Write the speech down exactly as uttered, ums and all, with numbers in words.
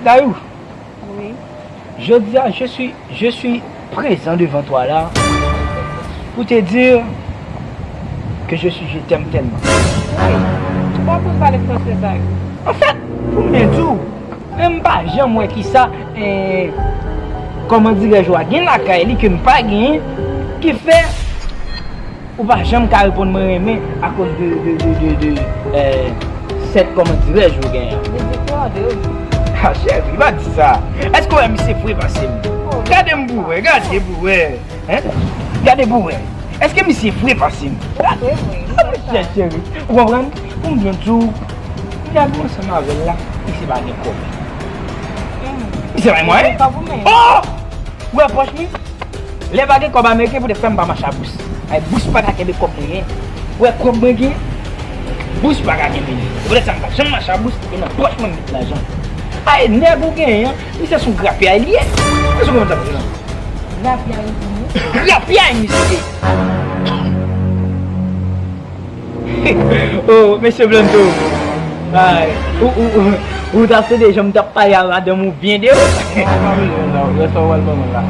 Dayou, Wi. Jodi a, je suis, je suis présent devant toi là pour te dire que je suis, je t'aime tellement. Ou pa konn pale fransè sa yo. Anfèt, pou mwen di w, men m pa janm wè kisa, eh, kòman dirè jwa gen lakay li ke m pa genyen, ki fè ou pa janm ka reponn mwen renmen akoz de, de, de, de, de eh, sèt kòman dirè jwa gen an. Li di flode wi. Ah, cheri, pa di sa. Èske w wè misye fre pase m? Gade m pou wè, gade pou wè. Hein? Gade pou wè. Èske misye fre pase m? Gade. Wi, wi. Chè cheri, ou konprann? Pou m byen di w, nèg ou ansanm avè l la, misye pa gen kòb. Misye pa gen mwayen. Pa pou men. Oh! Ou wè pòch mwen? Lè pa gen kòb ameriken, poutèt sa m pa mache a bous. Ay, bous pa ka kenbe kòb mwen gen. Ou wè kòb mwen gen? Bous pa ka kenbe li. Se poutèt sa m pa janm mache a bous, e nan pòch mwen m met lajan. Ay, nèg ou genyen an, misye se yon grapyay li ye. Èske w konprann sa m di la? Grapyay ou di nou. Grapyay misye. Oh, mesye Blanto. Ay, ou, ou, ou, ou t ap tande jan m t ap pale a madanm ou byen de ou? Ou pa bezwen sa, lè sa w al ban mwen la.